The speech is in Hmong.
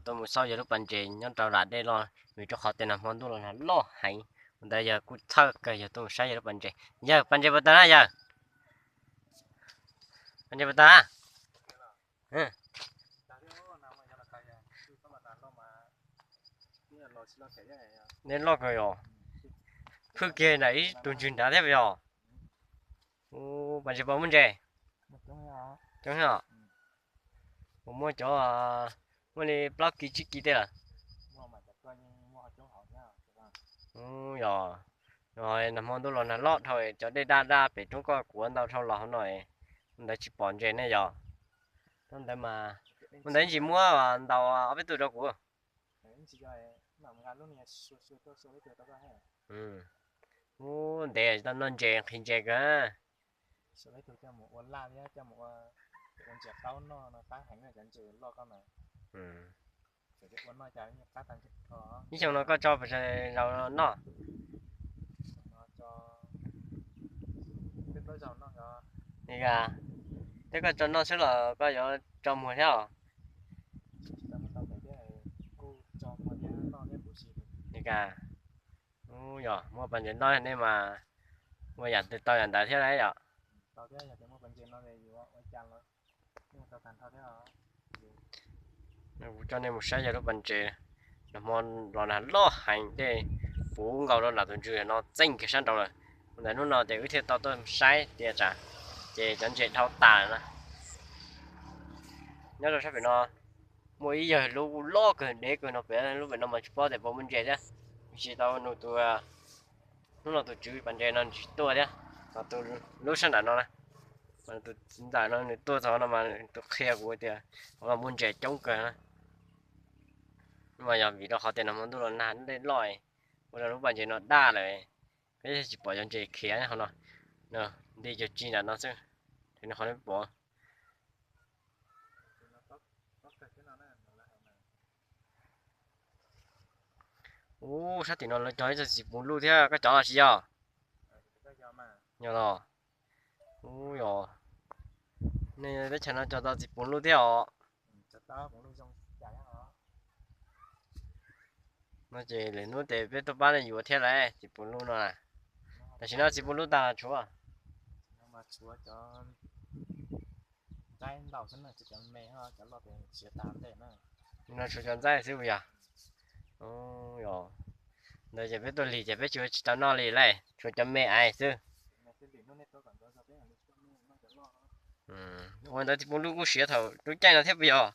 Tuaj mus xauj yawg lub pas ntses nyob rau lam dej loj, vim rau qhov tias nag hmo ntuj los nag loj heev. Ua ntawd yawg kuj txhawj kawg, yawg tuaj mus saib yawg lub pas ntses. Yawg, pas ntses puas tawg na yawg? Pas ntses puas tawg? Dej loj kawg yom. Phwj kiag nram ib tug ntswg nrad thiab puas yog? Pas ntses puas muaj ntses? Coob os. Puas muaj cov, muaj li plaub kis tsib kis tej lawm? Yog, nag hmo ntuj los nag loj dhau, cov dej daj daj pem roob koj kuav ntau dhau los hauv no, ua ntawd tsis pom ntses ne yog. Ua ntawd mas, ua ntawd ntsis muab ntaus ob peb tug rau kuv. Ub, ntev tsis tau noj ntses, nqhis ntses kawg. Ib xyoo no koj tso puas tau zaus noj? Nika, thiab koj tso noj xwb los koj yuav tso muag thiab os? Nika, ub, yog muaj pas ntses noj nej mas ua yam twg tau yam ntawd thiab lauj yom. Kuv coj nej mus saib yawg lub pas ntses, nag hmo los nag loj heev, dej puv nkaus rau nram tus ntswg no txeej kiag sab nraud lawm. Ua ntawd hnub no ces wb thiaj tau tuaj saib tias tsam ces cov ntses dhau tas lawm na. Nyob rau sab pem no muaj ib yawg lub loj kawg, dev kawg no pem, lub pem no mas tsis paub tias puas muaj ntses thiab. Tsis tau nug tus, hnub no tus tswv pas ntses no tsis tuaj thiab, tus lub sab nram no na, tus ntawm no nws tuaj txog no mas tus qhia kuv tias hauv no muaj ntses coob kawg na. Mas yog vim rau qhov tias nag hmo ntuj los nag dej loj, ua rau lub pas ntses no daj lawm, peb thiaj tsis pom cov ntses khiav hauv no. Nti cuag tsi nram no xwb, qhov nej pom. Ub, sab tim no lawv cog ib txoj txiv puv luj thiab, koj cov los tsis yog? Yog los. Ub, yog, nej teb chaws no cog tau txiv puv luj thiab os. No ces lwm hnub ces peb tuaj pab nej yuav thiab lauj, txiv puv luj no. Tam sim no txiv puv luj tag tshuav. No tshuav cov ntxaib xwb puas yog? Ntawd ces peb tuaj lig ces peb tsis tau noj li lauj, tshuav cov me ais xwb. Ua ntawd txiv puv luj kuj siav thaum lub caij no thiab puas yog?